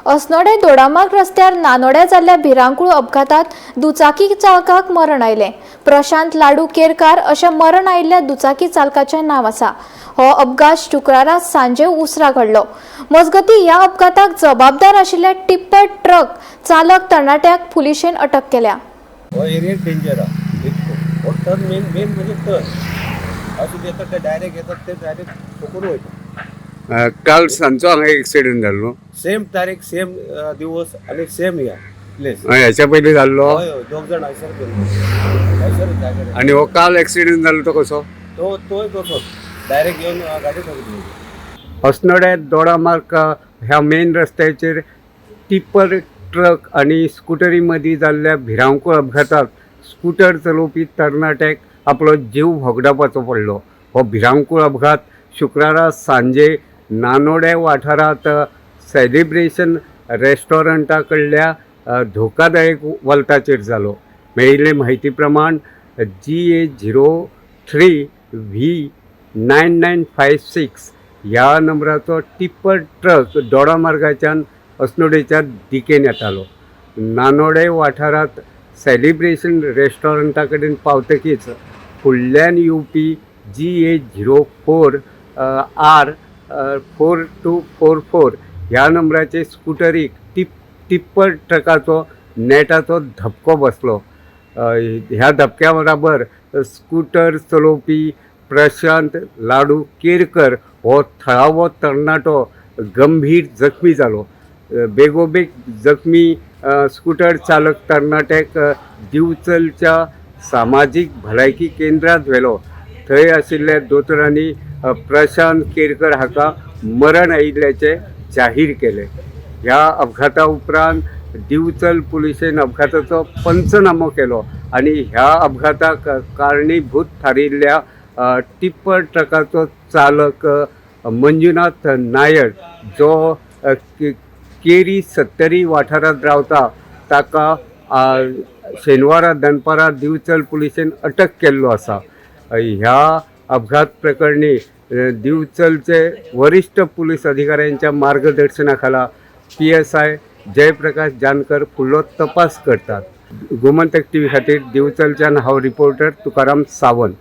अस्नोडें दोडामार्ग रस्त्यार नानोड्या जाल्ल्या भिरांकूळ अपघातात दुचाकी चालकाक मरण आयलें. प्रशांत लाडू केरकार अशें मरण आयिल्ल्या दुचाकी चालकाचें नांव आसा. हो अपघात शुक्रारा सांजे उसरां घडलो. मजगतीं, ह्या अपघाताक जबाबदार आशिल्ल्या टिप्पर ट्रक चालक तरणाट्याक पुलिशेन अटक केल्या. हो एरिया डेंजर आहा इतको. हो टर्न मेन मेन म्हणजे टर्न अशें येतात ते डायरेक्ट येतात, ते डायरेक्ट ठोकून वयता. काल सांजचो हांगा एक्सिडेंट जाल्लो? सेम तारीख, सेम दिवस आणि सेम या प्लेस. ह्याच्या पयलीं जाल्लो? हय हय, दोग जाण हयसर गेल्ले, हयसर जाग्यार. आनी हो काल एक्सिडेंट जालो तो कसो? तो तोय तसोच डायरेक्ट येवन गाडी ठोकली. अस्नोड्या दोडामार्ग ह्या मेन रस्त्याचेर टिप्पर ट्रक आनी स्कुटरी मदीं जाल्ल्या भिरांकूळ अपघातांत स्कुटर चलोवपी तरणाट्याक आपलो जीव होगडावपाचो पडलो. हो भिरांकूळ अपघात शुक्रारा सांजे नानोड्या वाठारांत सेलिब्रेशन रेस्टॉरंटा कडल्या धोकादायक वल्ताचेर जालो. मेळिल्ले म्हायती प्रमाण GA 03 V 9956 ह्या नंबराचो टिप्पर ट्रक दोडामार्गाच्यान अस्नोडेच्या दिकेन येतालो. नानोडे वाठारांत सेलिब्रेशन रेस्टॉरंटा कडेन पावतकीच फुडल्यान येवपी GA 04 R 4244 ह्या नंबराचे स्कुटरीक टिप्पर ट्रकाचो नेटाचो धपको बसलो. ह्या धपक्या बराबर स्कुटर चलोवपी प्रशांत लाडू केरकर हो थळावो तरणाटो गंभीर जखमी जालो. बेगोबेग जखमी स्कुटर चालक तरणाट्याक दिवचलच्या सामाजीक भलायकी केंद्रांत व्हेलो. थंय आशिल्ल्या दोतोरांनी प्रशांत केरकर हाका मरण आयिल्ल्याचें जाहीर केलें. ह्या अपघाता उपरांत दिवचल पुलिशेन अपघाताचो पंचनामो केलो आनी ह्या अपघाताक कारणीभूत थारिल्ल्या टिप्पर ट्रकाचो चालक मंजुनाथ नायक, जो केरी सत्तरी वाठारांत रावता, ताका शेनवारा दनपारां दिवचल पुलिशेन अटक केल्लो आसा. ह्या अपघात प्रकरणी दिवचलचे वरिष्ठ पुलीस अधिकाऱ्यांच्या मार्गदर्शनाखाला पीएसआय जयप्रकाश जानकर फुडलो तपास करतात. गोमंतक टीव्ही खातीर दिवचलच्यान हांव रिपोर्टर तुकाराम सावंत.